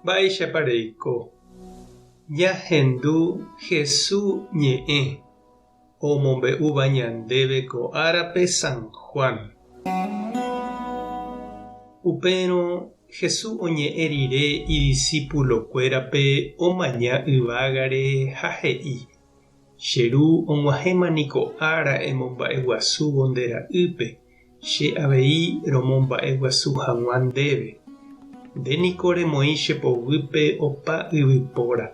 Mba'éichapa reiko? Ñahendu Hesu ñe'ẽ omombe'úva ñandéve ko árape San Juan. Upérõ Jesús oñe'ẽ rire idisípulokuérape omaña yvágare ha he'i, Che Ru og̃uahẽma niko ára emomba'eguasúvo nde ra'ýpe, che avei romomba'eguasu hag̃ua ndéve. Nde niko remoĩ che poguýpe opa yvypóra,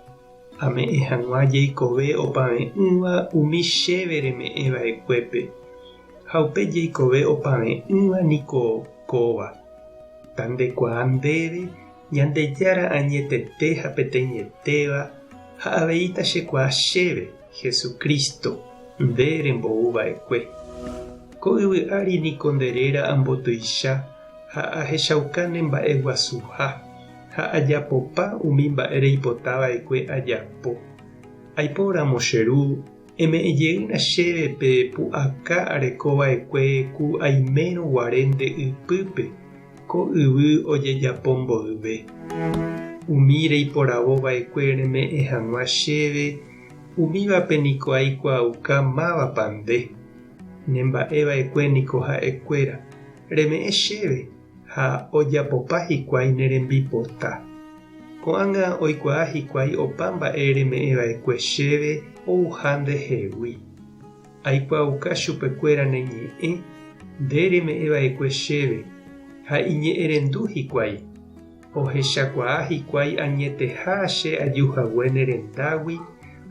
ame'ẽ hag̃ua jeikove opave'ỹva umi chéve reme'ẽ va'ekuépe. Ha upe jeikove opave'ỹva niko kóva, tandekuaa ndéve Ñandejára añetete ha peteĩetéva ha avei tachekuaa chéve, Jesucristo, nde rembou va'ekue. Ko yvy ári niko nde réra ambotuicha ha ahechauka ne mba'eguasuha, ha ajapopa umi mba'e reipota va'ekue ajapo. Aipóramo che Ru, Eme'ẽ jeýna chéve pe pu'aka areko va'ekue ku aimérõ guare nde ypýpe ko yvy ojejapo mboyve. Umi reiporavo va'ekue reme'ẽ hag̃ua chéve, umívape niko aikuaauka mávapa nde. Ne mba'e va'ekue niko ha'ekuéra, reme'ẽ chéve ha ojapopa hikuái ne rembipota. Ko'ág̃a oikuaa hikuái opa mba'e reme'ẽva'ekue chéve ouha ndehegui. Aikuaauka chupekuéra ne ñe'ẽ, nde reme'ẽva'ekue chéve, ha iñe'ẽrendu hikuái. Ohechakuaa hikuái añeteha che aju hague ne rendágui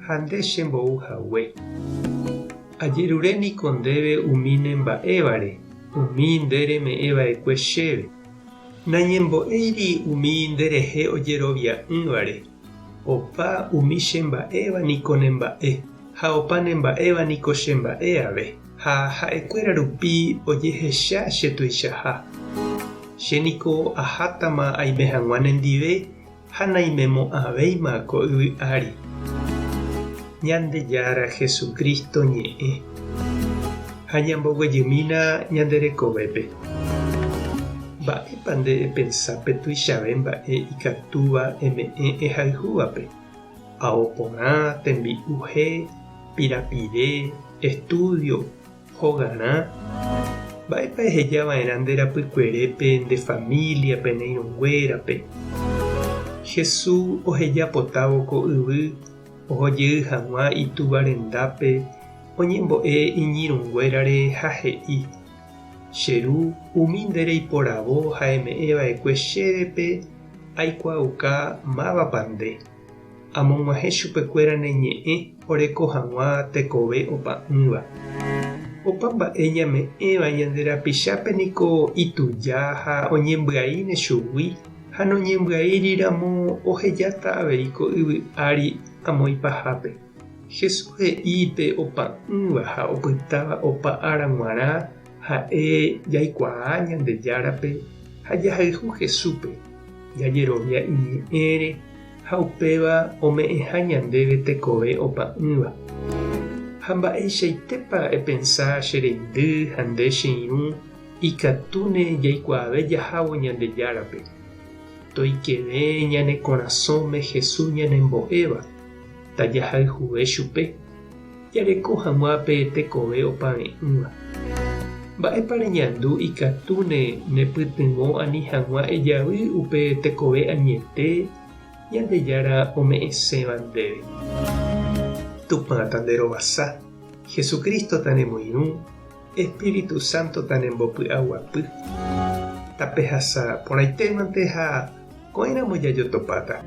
ha nde chembou hague. Ajerure niko ndéve umi ne mba'évare, umi nde reme'ẽva'ekue chéve. Nañembo'éiri umi nderehe ojerovia'ỹvare, opa umi che mba'éva niko ne mba'e, ha opa ne mba'éva niko che mba'e ave, ha ha'ekuéra rupi ojehecha che tuichaha. Che niko ahátama aime hag̃ua nendive ha naimemo'ãvéima ko yvy ári. Ñandejára Jesucristo ñe'ẽ. Ha ñamboguejymína ñande rekovépe. Mba'épa nde epensa pe tuichave mba'e ikatúva eme'ẽ ehayhúvape? Ao porã, tembi'u he, pirapire, estudio, Hogarã, mba'épa eheja va'erã nde rapykuerépe, nde famíliape, ne irũnguérape? Jesús oheja potávo ko yvy oho jey hag̃ua Itúva rendápe oñembo'e iñirũnguérare ha he'i, Che Ru, umi nde reiporavo ha eme'ẽ va'ekue chévepe aikuaauka mávapa nde. Amog̃uahẽ chupekuéra ne ñe'ẽ oreko hag̃ua tekove opa'ỹva. Opa mba'e ñame'ẽva ñande rapichápe niko ituja ha oñembyaíne chugui ha noñembyaíri ramo ohejáta avei ko yvy ári amo ipahápe. Jesús he'i pe opa'ỹva ha opytáva opa ára g̃uarã ha'e jaikuaa Ñandejárape ha jahayhu Jesúspe, jajerovia iñe'ẽre ha upéva ome'ẽha ñandéve tekove opa'ỹva. Ha mba'eichaitépa epensa che reindy ha nde che irũ ikatúne jaikuaave jahávo Ñandejárape? Toikeve ñane korasõme Jesús ñanembo'éva, tajahayhuve chupe, jareko hag̃ua pe tekove opave'ỹva. Mba'épa reñandu ikatúne nepytyvõ ani hag̃ua ejavy upe tekove añete Ñandejára ome'ẽséva ndéve? Tupã tanderovasa, Jesucristo tanemoirũ, Espíritu Santo tanembopy'aguapy. Tapehasa porãitémante ha ko'ẽramo jajotopáta.